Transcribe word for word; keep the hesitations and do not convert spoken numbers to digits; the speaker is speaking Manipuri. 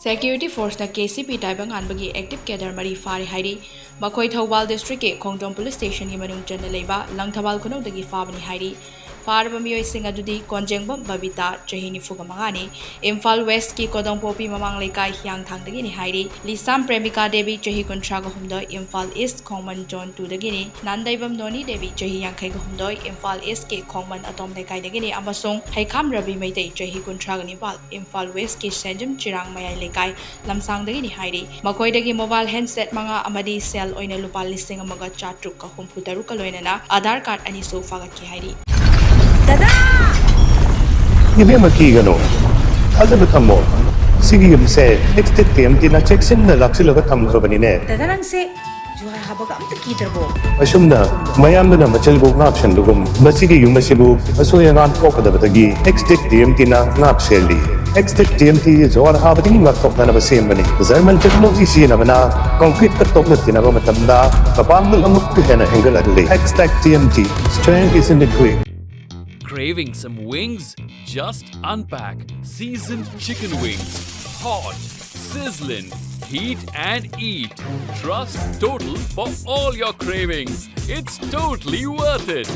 Security Forceꯅ KCP ꯇꯥꯏꯕꯪ ꯉꯥꯟꯕꯒꯤ active cadre ꯃꯔꯤ ꯐꯥꯔꯦ ꯍꯥꯏꯔꯤ꯫ ꯃꯈꯣꯏ ꯊꯧꯕꯥꯜ districtꯀꯤ ꯈꯣꯡꯖꯣꯝ police stationꯒꯤ ꯃꯅꯨꯡ ꯆꯟꯅ ꯂꯩꯕ ꯂꯪꯊꯕꯥꯜ ꯈꯨꯅꯧꯗꯒꯤ ꯐꯥꯕꯅꯤ ꯍꯥꯏꯔꯤ꯫ ꯐꯥꯔꯕ ꯃꯤꯑꯣꯏꯁꯤꯡ ꯑꯗꯨꯗꯤ ꯀꯣꯟꯖꯦꯡꯕꯝ ꯕꯕꯤꯇꯥ, ꯆꯍꯤ ꯅꯤꯐꯨꯒ ꯃꯉꯥꯅꯤ, ꯏꯝꯐꯥꯜ Westꯀꯤ ꯀꯣꯗꯣꯡꯄꯣꯛꯄꯤ ꯃꯃꯥꯡ ꯂꯩꯀꯥꯏ ꯍꯤꯌꯥꯡꯊꯥꯡꯗꯒꯤꯅꯤ ꯍꯥꯏꯔꯤ꯫ ꯂꯤꯁꯥꯝ ꯄ꯭ꯔꯦꯃꯤꯀꯥ ꯗꯦꯕꯤ, ꯆꯍꯤ ꯀꯨꯟꯊ꯭ꯔꯥꯒ ꯍꯨꯝꯗꯣꯏ, ꯏꯝꯐꯥꯜ East ꯈꯣꯡꯃꯟ Zone twoꯗꯒꯤꯅꯤ꯫ ꯅꯥꯟꯗꯩꯕꯝ ꯅꯣꯅꯤ ꯗꯦꯕꯤ, ꯆꯍꯤ ꯌꯥꯡꯈꯩꯒ ꯍꯨꯝꯗꯣꯏ, ꯏꯝꯐꯥꯜ Eastꯀꯤ ꯈꯣꯡꯃꯟ ꯑꯇꯣꯝ ꯂꯩꯀꯥꯏꯗꯒꯤꯅꯤ, ꯑꯃꯁꯨꯡ ꯍꯩꯈꯥꯝ ꯔꯕꯤ ꯃꯩꯇꯩ, ꯆꯍꯤ ꯀꯨꯟꯊ꯭ꯔꯥꯒ ꯅꯤꯄꯥꯜ, ꯏꯝꯐꯥꯜ Westꯀꯤ ꯁꯦꯟꯖꯝ ꯆꯤꯔꯥꯡ ꯃꯌꯥꯏ ꯂꯩꯀꯥꯏ ꯂꯝꯁꯥꯡꯗꯒꯤꯅꯤ ꯍꯥꯏꯔꯤ꯫ ꯃꯈꯣꯏꯗꯒꯤ mobile handset ꯃꯉꯥ ꯑꯃꯗꯤ ꯁꯦꯜ ꯑꯣꯏꯅ ꯂꯨꯄꯥ ꯂꯤꯁꯤꯡ ꯑꯃꯒ ꯆꯥꯇ꯭ꯔꯨꯛꯀ ꯍꯨꯝꯐꯨ ꯇꯔꯨꯛꯀ ꯂꯣꯏꯅꯅ ꯑꯥꯙꯥꯔ ꯀꯥꯔꯗ ꯑꯅꯤꯁꯨ ꯐꯥꯒꯠꯈꯤ ꯍꯥꯏꯔꯤ꯫ ꯗꯗꯥ! ꯏꯕꯦꯝꯃ, ꯀꯤꯒꯅꯨ, ꯊꯥꯖꯕ ꯊꯝꯃꯣ꯫ ꯁꯤꯒꯤ ꯌꯨꯝꯁꯦ ꯑꯦꯛꯁꯇꯦꯛ ꯇꯤ ꯑꯦꯝ ꯇꯤꯅ ꯆꯦꯛꯁꯤꯟꯅ ꯂꯥꯛꯁꯤꯜꯂꯒ ꯊꯝꯈ꯭ꯔꯕꯅꯤꯅꯦ꯫ ꯗꯗꯥ, ꯅꯪꯁꯦ ꯖꯨꯍꯥꯔ ꯍꯥꯕꯒ ꯑꯝꯇ ꯀꯤꯗ꯭ꯔꯕꯣ? ꯑꯁꯨꯝꯅ ꯃꯌꯥꯝꯗꯨꯅ ꯃꯆꯤꯜꯕꯨ ꯉꯥꯛꯁꯦꯟꯕꯒꯨꯝ, ꯃꯁꯤꯒꯤ ꯌꯨꯝ ꯑꯁꯤꯕꯨ ꯑꯁꯣꯏ ꯑꯉꯥꯝ ꯊꯣꯛꯀꯗꯕꯗꯒꯤ ꯑꯦꯛꯁꯇꯦꯛ ꯇꯤ ꯑꯦꯝ ꯇꯤꯅ ꯉꯥꯛ ꯁꯦꯜꯂꯤ꯫ ꯑꯦꯛꯁꯇꯦꯛ ꯇꯤ ꯑꯦꯝ ꯇꯤ ꯖꯨꯍꯥꯔ ꯍꯥꯕꯗꯒꯤ ꯉꯥꯛꯊꯣꯛꯅꯅꯕ ꯁꯦꯝꯕꯅꯤ꯫ ꯖꯔꯃꯟ ꯇꯦꯛꯅꯣꯂꯣꯖꯤ ꯁꯤꯖꯤꯟꯅꯕꯅ ꯀꯪꯀ꯭ꯔꯤꯠꯀ ꯇꯣꯛꯅ ꯇꯤꯟꯅꯕ ꯃꯇꯝꯗ ꯃꯄꯥꯡꯒꯜ ꯑꯃꯨꯛꯀ ꯍꯦꯟꯅ ꯍꯦꯟꯒꯠꯍꯜꯂꯤ꯫ ꯑꯦꯛꯁꯇꯦꯛ T M T, strength is in the grit. Craving some wings? Just unpack seasoned chicken wings. Hot, sizzling, heat and eat. Trust Total for all your cravings. It's totally worth it.